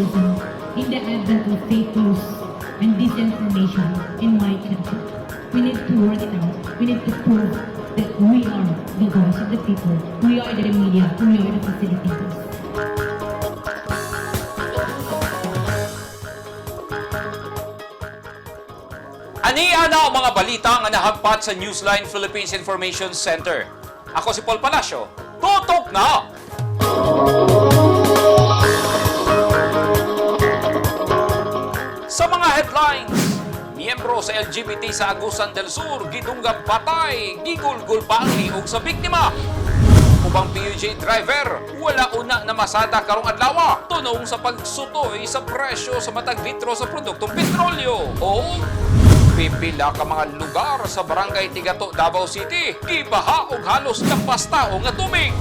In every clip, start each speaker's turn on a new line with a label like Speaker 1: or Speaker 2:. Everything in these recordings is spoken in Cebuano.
Speaker 1: journalism in the advent of fake news and disinformation in my country. We need to work it out. We need to prove that we are the voice of the people. We are the media. We are the facilitators.
Speaker 2: Ani na ang mga balita nga nahagpat sa Newsline Philippines Information Center. Ako si Paul Palacio. Tutok na! Sa mga headlines, miyembro sa LGBT sa Agusan del Sur, gidunggab patay, gigulgul pa ang liog sa biktima. Ubang PUJ driver, wala una na masada karong adlaw, tunong sa pagsutoy sa presyo sa matag litro sa produktong petrolyo. O pipila ka mga lugar sa Barangay Tigato, Davao City, gibaha og halos lampas tao nga tubig.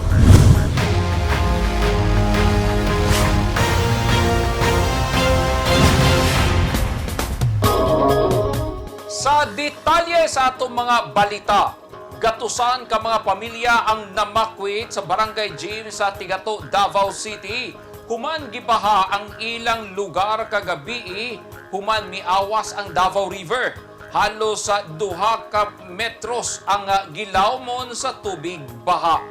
Speaker 2: Sa detalye sa atong mga balita, gatusan ka mga pamilya ang namakwit sa Barangay Gym sa Tigato, Davao City. Human gibaha ang ilang lugar kagabi, human miawas ang Davao River. Halos sa 2 ka metros ang gilawmon sa tubig baha.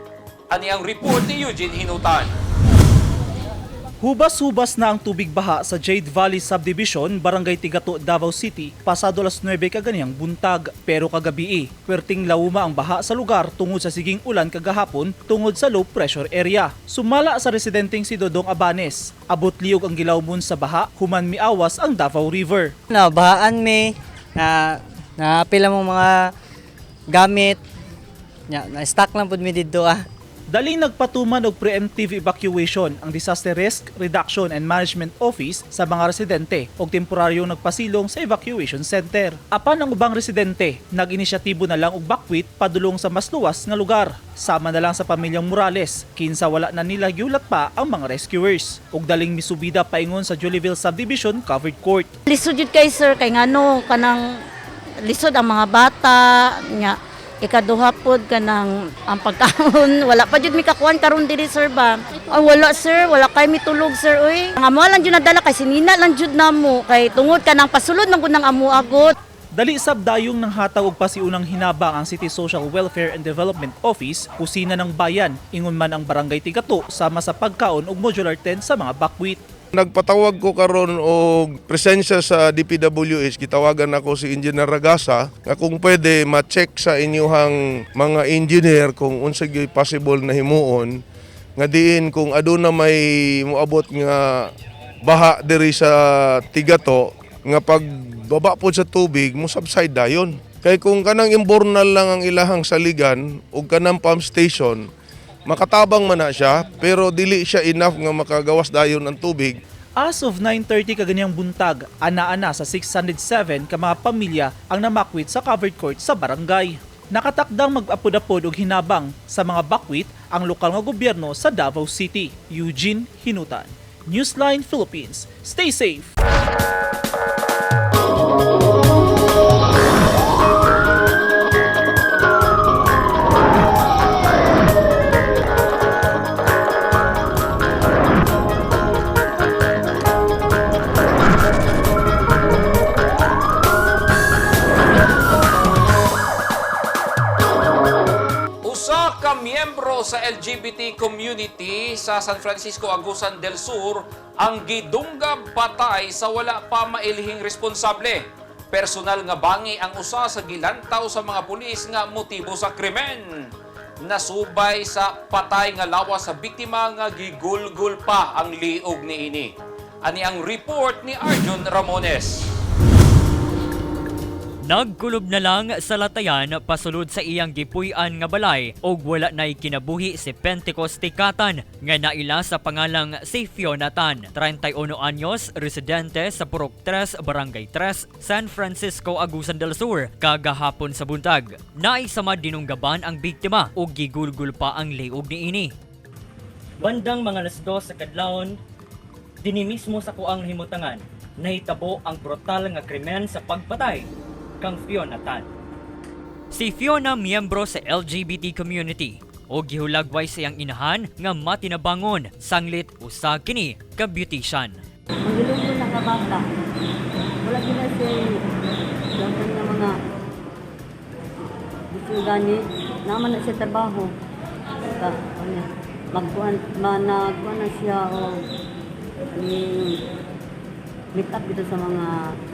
Speaker 2: Ani ang report ni Eugene Hinutan.
Speaker 3: Hubas-hubas na ang tubig baha sa Jade Valley Subdivision, Barangay Tigato, Davao City, pasado alas 9 kaganiyang buntag. Pero kagabi, perting lauma ang baha sa lugar tungod sa siging ulan kagahapon tungod sa low pressure area. Sumala sa residenteng si Dodong Abanes, abot liog ang gilawmon sa baha, human miawas ang Davao River.
Speaker 4: Na bahaan mi na naapila mo mga gamit nya na stock lang pud mi didto ah.
Speaker 3: Daling nagpatuman og preemptive evacuation ang Disaster Risk Reduction and Management Office sa mga residente og temporaryong nagpasilong sa evacuation center. Apan ang ubang residente, nag-inisyatibo na lang og bakwit padulong sa mas luwas nga lugar. Sama na lang sa pamilyang Morales, kinsa wala na nila giulat pa ang mga rescuers. Og daling misubida paingon sa Jollyville Subdivision Covered Court.
Speaker 5: Lisod jud kay sir kay ngano kanang lisod ang mga bata nya, ikaduha pod kanang ang pagkaon wala pa jud mi kakuan karon diri sir ba. Ay, wala sir, wala kay mitulog sir oy. Ang amo lang jud nadala kay sinina lang jud namo kay tungod kanang pasulod man gud ng amo agot.
Speaker 3: Dali sab dayong ng hatag og pasiunang hinabang ang City Social Welfare and Development Office, kusina ng bayan, ingon man ang Barangay Tigato sama sa pagkaon og modular tent sa mga bakwit.
Speaker 6: Nagpatawag ko karon og presensya sa DPWH, gitawagan ako si Engineer Ragasa nga kung pwede ma-check sa inyuhang mga engineer kung unsa gyud possible na himuon nga diin kung aduna may moabot nga baha diri sa Tigato nga pag baba pod sa tubig mo subside dayon. Kay kung kanang imbornal lang ang ilahang saligan ug kanang pump station, makatabang man na siya pero dili siya enough nga makagawas dayon ang tubig.
Speaker 3: As of 9:30 kaganyang buntag, ana-ana sa 607 ka mga pamilya ang namakwit sa covered court sa barangay. Nakatakdang mag-apod-apod og hinabang sa mga bakwit ang lokal nga gobyerno sa Davao City. Eugene Hinutan, Newsline Philippines. Stay safe!
Speaker 2: Usa ka miyembro sa LGBT community sa San Francisco, Agusan del Sur ang gidunggab patay sa wala pa mailhing responsable. Personal nga bangi ang usa sa gilantaw sa mga pulis nga motibo sa krimen. Nasubay sa patay nga lawas sa biktima nga gigulgul pa ang liog niini. Ani ang report ni Arjun Ramones.
Speaker 7: Nagkulob na lang sa latayan pasulod sa iyang gipuy-an nga balay og wala na'y kinabuhi si Pentecost Tikatan nga naila sa pangalang si Fiona Tan, 31 anyos, residente sa Purok 3, Barangay 3, San Francisco, Agusan del Sur, kagahapon sa buntag. Naisama dinunggaban ang biktima ug gigulgul pa ang liog niini. Bandang mga alas 2 sa kadlawon, dinhi mismo sa kuang himutangan, nahitabo ang brutal nga krimen sa pagpatay kang Fiona Tan. Si Fiona miyembro sa LGBT community o gihulagway sa iyang inahan nga matinabangon sanglit usa kini ka beautician.
Speaker 8: Magilungkot na nga bata. Wala gina siya dagan nga mga gusto gani. Naman na siya trabaho. Ka, ano, magkuan, managkuan na siya o ni meet up dito sa mga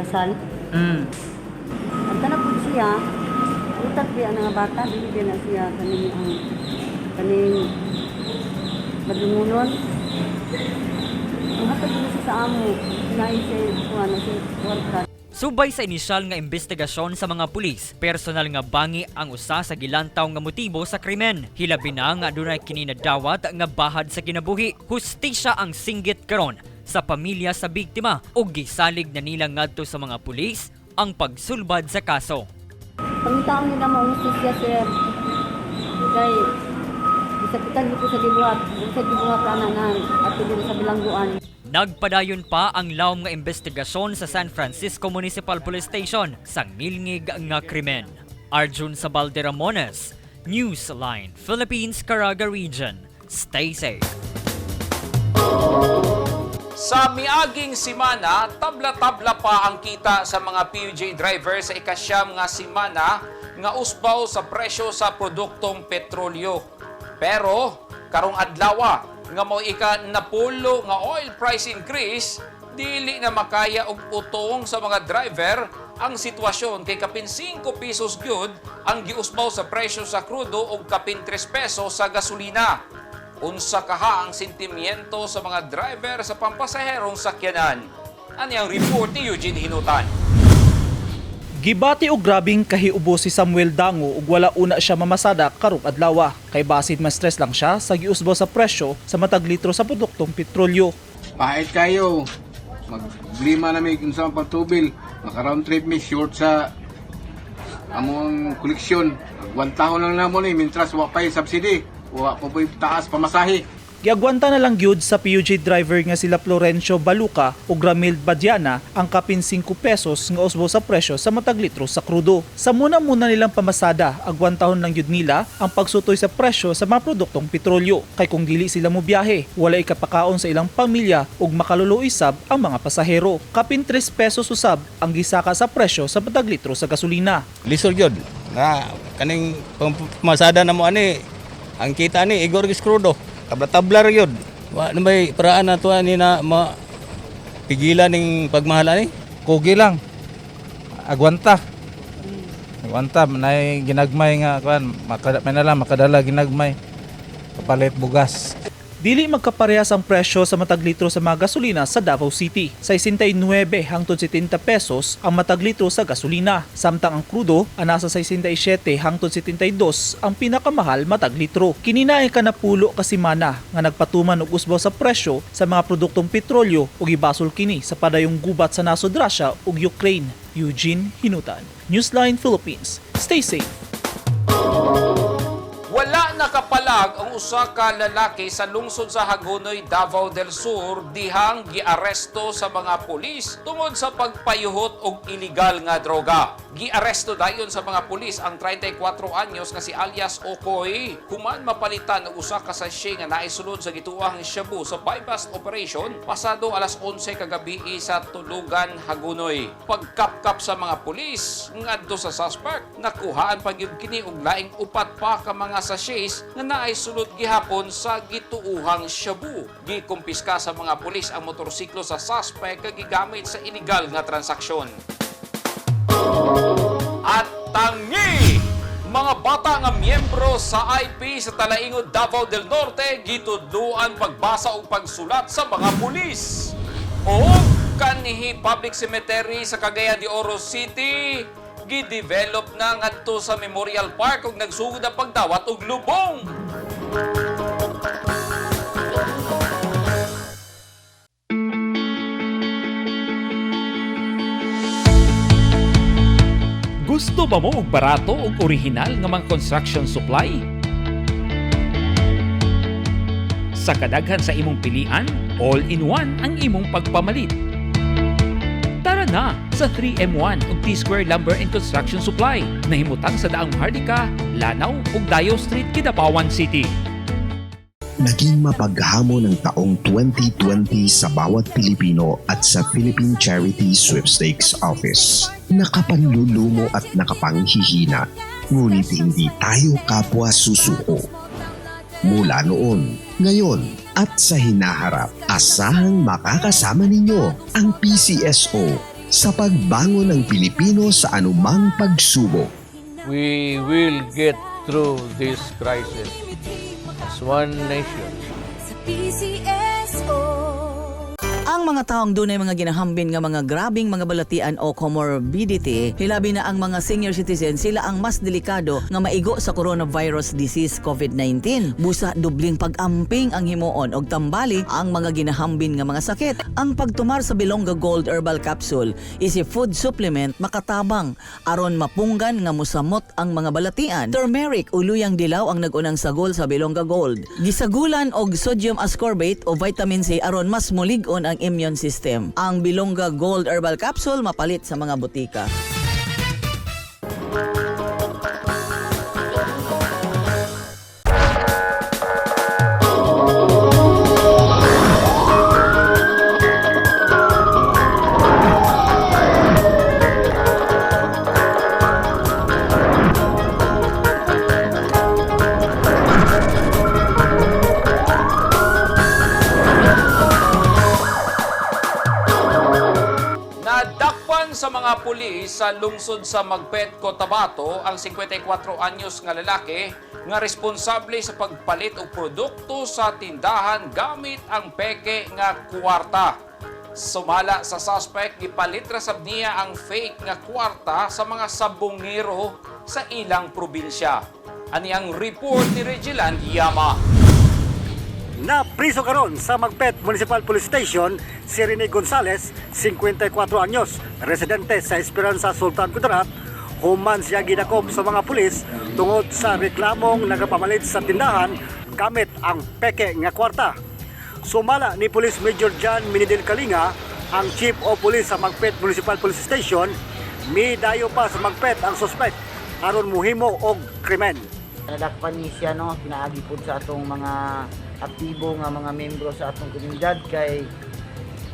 Speaker 8: kasal. Ang tanap po siya, utak biya nga bata, dili biya na siya kaning ang kaning madungunon. Ang hatag na siya sa amo, naay siya kuan na siya kwarta.
Speaker 7: Subay sa inisyal nga investigasyon sa mga pulis, personal nga bangi ang usa sa gilantaw nga motibo sa krimen. Hilabi na nga adunay kini nadawat nga bahad sa kinabuhi. Hustisya ang singgit karon sa pamilya sa biktima ug gisalig na nila ngadto sa mga pulis ang pagsulbad sa kaso.
Speaker 8: Pangitaon nila maungsi siya, sir. Kay, isakitan ko sa gibuhat. Sa gibuhat ana na at dito sa bilangguan.
Speaker 7: Nagpadayon pa ang lawom nga investigasyon sa San Francisco Municipal Police Station sa ngilngig nga krimen. Arjun Sabal de Ramones, Newsline, Philippines, Caraga Region. Stay safe.
Speaker 2: Sa miaging simana, tabla-tabla pa ang kita sa mga PUJ driver sa ikasyam nga simana nga usbaw sa presyo sa produktong petrolyo. Pero karong adlawa nga mao ika napulo nga oil price increase, dili na makaya og utong sa mga driver ang sitwasyon kay kapin 5 pesos gyud ang giusbaw sa presyo sa krudo ug kapin 3 pesos sa gasolina. Unsa kaha ang sentimiento sa mga driver sa pampasaherong sakyanan? Ani ang report ni Eugene Hinutan.
Speaker 3: Gibati og grabing kahiubo si Samuel Dango ug wala una siya mamasada karong adlaw kay basid ma-stress lang siya sa giusbo sa presyo sa matag litro sa produktong petrolyo.
Speaker 9: Pahit kayo. Magblima na may kung saan pagtubil. Maka round trip may short sa among koleksyon. Agwantahon lang namo ni mintras wa pay subsidy. Wa pa po'y taas pamasahe.
Speaker 3: Giagwanta na lang gyud sa PUJ driver nga sila Florencio Baluca ug Ramil Badiana ang kapin 5 pesos nga usbo sa presyo sa matag litro sa krudo. Sa muna-muna nilang pamasada, agwantahon lang gyud nila ang pagsutoy sa presyo sa mga produktong petrolyo. Kay kung dili sila mobiyahe, wala ikapakaon sa ilang pamilya ug makaluluoy sab ang mga pasahero. Kapin 3 pesos usab ang gisaka sa presyo sa matag litro sa gasolina.
Speaker 10: Lisod gyud na kaning pamamasada na mo ani, ang kita ni Igor Giscrudo, tabla-tabla ra gyud. Wa na may paraan na to ani na ma pigilan ning pagmahal ani.
Speaker 11: Kugi lang. Agwanta. Agwanta nay ginagmay nga kuan, may na lang makadala ginagmay. Kapalit bugas.
Speaker 3: Dili magkaparehas ang presyo sa matag litro sa mga gasolina sa Davao City. 69 hangtod 70 pesos ang matag litro sa gasolina. Samtang ang krudo ang nasa 67 hangtod 72 ang pinakamahal matag litro. Kini na ay kanapulo ka semana nga nagpatuman og usbo sa presyo sa mga produktong petrolyo ug gibasol kini sa padayong gubat sa nasod Russia ug Ukraine. Eugene Hinutan, Newsline Philippines. Stay safe.
Speaker 2: Wala nakapalag ang usa ka lalaki sa lungsod sa Hagonoy, Davao del Sur dihang giaresto sa mga pulis tungod sa pagpayuhot og iligal nga droga. Giaresto dayon sa mga pulis ang 34 anyos nga si alias Okoy human mapalitan og usa ka sachet nga naisulod sa gituahang shabu sa bypass operation pasado alas 11 kagabi sa Tulugan, Hagonoy. Pagkapkap sa mga pulis ngadto sa suspect, nakuhaan pa gyud kini og laing upat pa ka mga sachets nga naay sulod gihapon sa gituuhang shabu. Gikumpiska sa mga pulis ang motorsiklo sa suspect nga gigamit sa illegal nga transaksyon. At tangi! Mga bata nga miyembro sa IP sa Talaingod, Davao del Norte gitudluan pagbasa ug pagsulat sa mga pulis. O kanhi Public Cemetery sa Cagayan de Oro City gidevelop na ngadto sa Memorial Park ug nagsugod ang pagdawat og lubong. Gusto ba mo og barato ug orihinal nga mga construction supply? Sa kadaghan sa imong pilian, all-in-one ang imong pagpamalit. Tara na sa 3M1 ug T-Square Lumber and Construction Supply nahimutang sa Daang Maharlika, Lanao ug Dayo Street, Kidapawan City.
Speaker 12: Naging mapaghamon ang taong 2020 sa bawat Pilipino at sa Philippine Charity Sweepstakes Office. Nakapanlulumo at nakapanghihina, ngunit hindi tayo kapwa susuko. Mula noon, ngayon at sa hinaharap, asahang makakasama ninyo ang PCSO sa pagbangon ng Pilipino sa anumang pagsubok.
Speaker 13: We will get through this crisis as one nation.
Speaker 14: Sa PCSO.
Speaker 15: Ang mga taong dunay mga ginahambin nga mga grabing mga balatian o comorbidity, hilabi na ang mga senior citizen, sila ang mas delikado nga maigo sa coronavirus disease COVID-19. Busa dubling pag-amping ang himuon og tambali ang mga ginahambin nga mga sakit. Ang pagtumar sa Bilongga Gold Herbal Capsule is a food supplement makatabang aron mapunggan nga musamot ang mga balatian. Turmeric o luyang dilaw ang nag-unang sagol sa Bilongga Gold. Gisagulan og sodium ascorbate o vitamin C aron mas mulig-on ang immune system. Ang Bilongga Gold Herbal Capsule mapalit sa mga botika.
Speaker 2: Nadakpan sa mga pulis sa lungsod sa Magpet, Cotabato ang 54 anyos nga lalaki nga responsable sa pagpalit og produkto sa tindahan gamit ang peke nga kwarta. Sumala sa suspect, gipalit ra sab niya ang fake nga kwarta sa mga sabongero sa ilang probinsya. Ani ang report ni Regiland Yama.
Speaker 16: Napriso karon sa Magpet Municipal Police Station si Rene Gonzales, 54 anyos, residente sa Esperanza, Sultan Kudarat, human siya gidakop sa mga pulis tungod sa reklamong nagapamalit sa tindahan gamit ang peke nga kwarta. Sumala ni Police Major John Minidel Kalinga, ang Chief of Police sa Magpet Municipal Police Station, midayo pa sa Magpet ang suspect aron muhimo og krimen.
Speaker 17: Nadakpan ni siya, no, pinaagi pod sa atong mga aktibo nga mga membro sa atong komunidad kay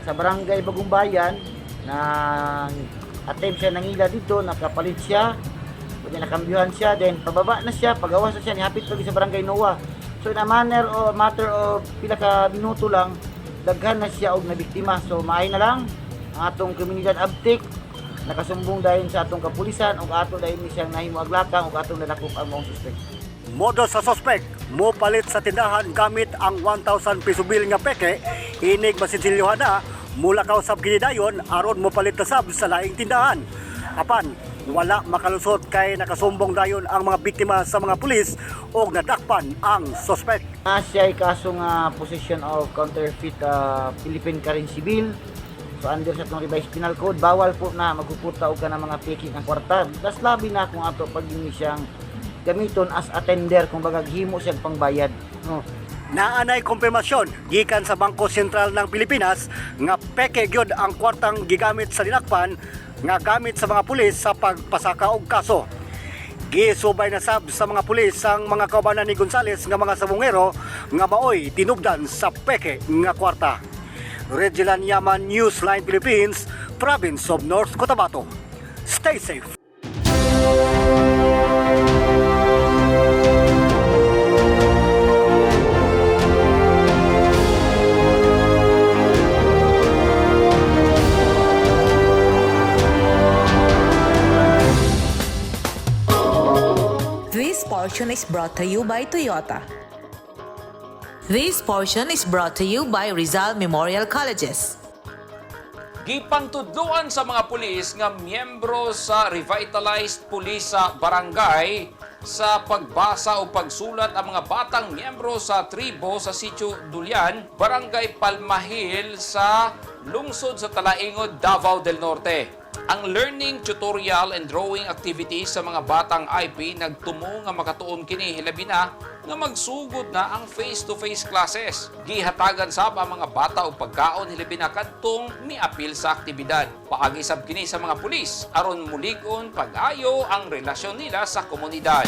Speaker 17: sa barangay Bagong Bayan na attempt siya nangila dito, nakapalit siya, kunya nakambyuhan siya, then pababa na siya, pagawas na siya, nihapit pag sa barangay Noa. So in a manner or matter of pila ka minuto lang, daghan na siya og nabiktima. So maay na lang ang atong komunidad abtik nakasumbong dayon sa atong kapulisan ug ato dayon ni siyang nahimo aglakang ug atong nadakop ang maong suspect.
Speaker 16: Modo sa sospek, mopalit sa tindahan gamit ang 1,000 piso bill nga peke, inig masinsilyohan na, mulakaw sab kini dayon aron mopalit na sab sa laing tindahan. Apan, wala makalusot kay nakasumbong dayon ang mga biktima sa mga pulis og nadakpan ang sospek.
Speaker 17: Na siya ay kaso nga possession of counterfeit Philippine currency bill. So under sa atong revised penal code, bawal po na magpuputa og ka ng mga peke ng kwarta. Das labi na kung ato pag ini siyang gamiton as a tender, kung baga himo siyang pangbayad. No.
Speaker 16: Naanay kumpirmasyon gikan sa Bangko Sentral ng Pilipinas nga peke gyud ang kwartang gigamit sa dinakpan nga gamit sa mga pulis sa pagpasaka og kaso. Gisubay na sab sa mga pulis ang mga kaubanan ni Gonzales nga mga sabungero nga maoy tinubdan sa peke nga kwarta. Regilan Yaman, Newsline Philippines, Province of North Cotabato. Stay safe.
Speaker 18: This portion is brought to you by Toyota. This portion is brought to you by Rizal Memorial Colleges.
Speaker 2: Gipangtudloan sa mga pulis nga miyembro sa Revitalized Police sa Barangay sa pagbasa o pagsulat ang mga batang miyembro sa tribo sa Sitio Dulian, Barangay Palmahil sa lungsod sa Talaingod, Davao del Norte. Ang learning tutorial and drawing activities sa mga batang IP nagtumo nga makatuon kini hilabi na nga magsugod na ang face-to-face classes. Gihatagan sab ang mga bata og pagkaon hilabi na kadtong miapil sa aktibidad. Paagi sab kini sa mga pulis aron mulig-on pag-ayo ang relasyon nila sa komunidad.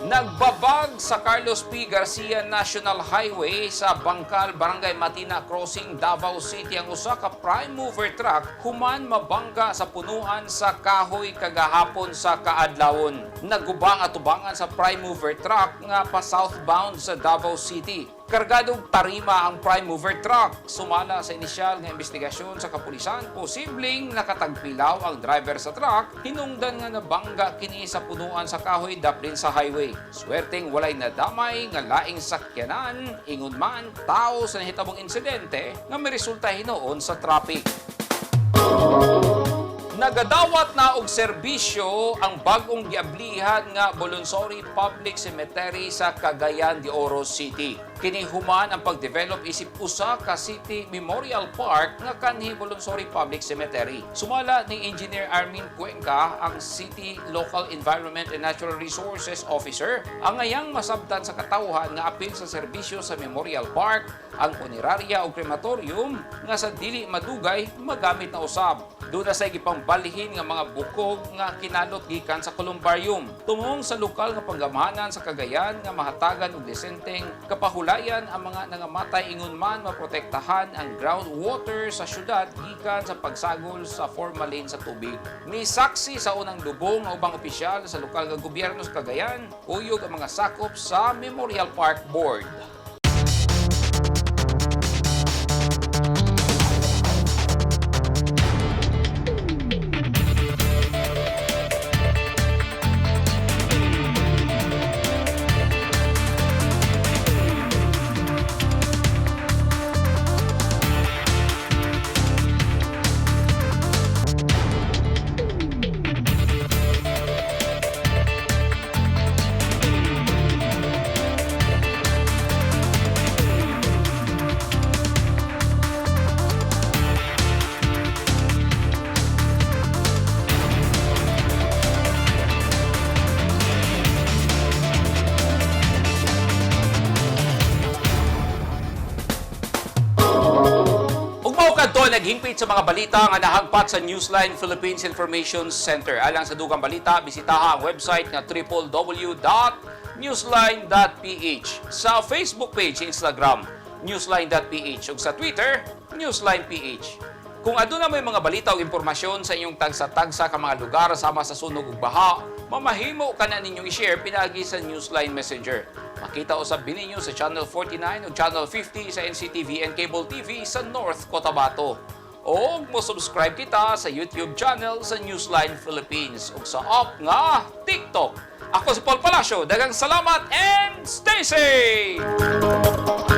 Speaker 2: Nagbabag Nalaglag sa Carlos P. Garcia National Highway sa Bangkal, Barangay Matina Crossing, Davao City ang usa ka prime mover truck human mabangga sa punuan sa kahoy kagahapon sa kaadlawon. Naguba ang atubangan sa prime mover truck nga pa southbound sa Davao City. Kargadong tarima ang prime mover truck. Sumala sa inisyal nga investigasyon sa kapulisan, posibleng nakatagpilaw ang driver sa truck, hinungdan nga nabangga kini sa punuan sa kahoy daplin sa highway. Swerteng walay nadamay nga laing sakyanan, ingon man tao sa nahitabong insidente nga miresulta hinuon sa traffic. Nagadawat na og serbisyo ang bag-ong giablihan nga Bolonsori Public Cemetery sa Cagayan de Oro City. Kini human ang pagdevelop isip usa ka City Memorial Park nga kanhi Bolonsori Public Cemetery. Sumala ni Engineer Armin Cuenca, ang City Local Environment and Natural Resources Officer, ang ngayang masabtan sa katawhan nga apil sa serbisyo sa Memorial Park ang punerarya o crematorium nga sa dili madugay magamit na usab. Duna say gipangbalhin nga mga bukog nga kinalot gikan sa columbarium. Tumong sa lokal nga panggamhanan sa Cagayan nga mahatagan og desenteng kapahulayan ang mga nangamatay, ingon man maprotektahan ang groundwater sa syudad gikan sa pagsagol sa formalin sa tubig. Ni saksi sa unang lubong ang ubang opisyal sa lokal nga gobyerno sa Cagayan, kuyog ang mga sakop sa Memorial Park Board. Ug mao kadto naghimpit sa mga balita nga nahagpat sa Newsline Philippines Information Center. Alang sa dugang balita, bisitaha ang website nga www.newsline.ph, sa Facebook page, Instagram, newsline.ph, ug sa Twitter, newsline.ph. Kung aduna may mga balita o impormasyon sa inyong tagsa-tagsa ka mga lugar sama sa sunog ug baha, mamahimo ka na ninyong i-share pinaagi sa Newsline Messenger. Makita usab ninyo sa Channel 49 o Channel 50 sa NCTV and Cable TV sa North Cotabato. O mo subscribe kita sa YouTube channel sa Newsline Philippines ug sa app nga TikTok. Ako si Paul Palacio. Daghang salamat and stay safe!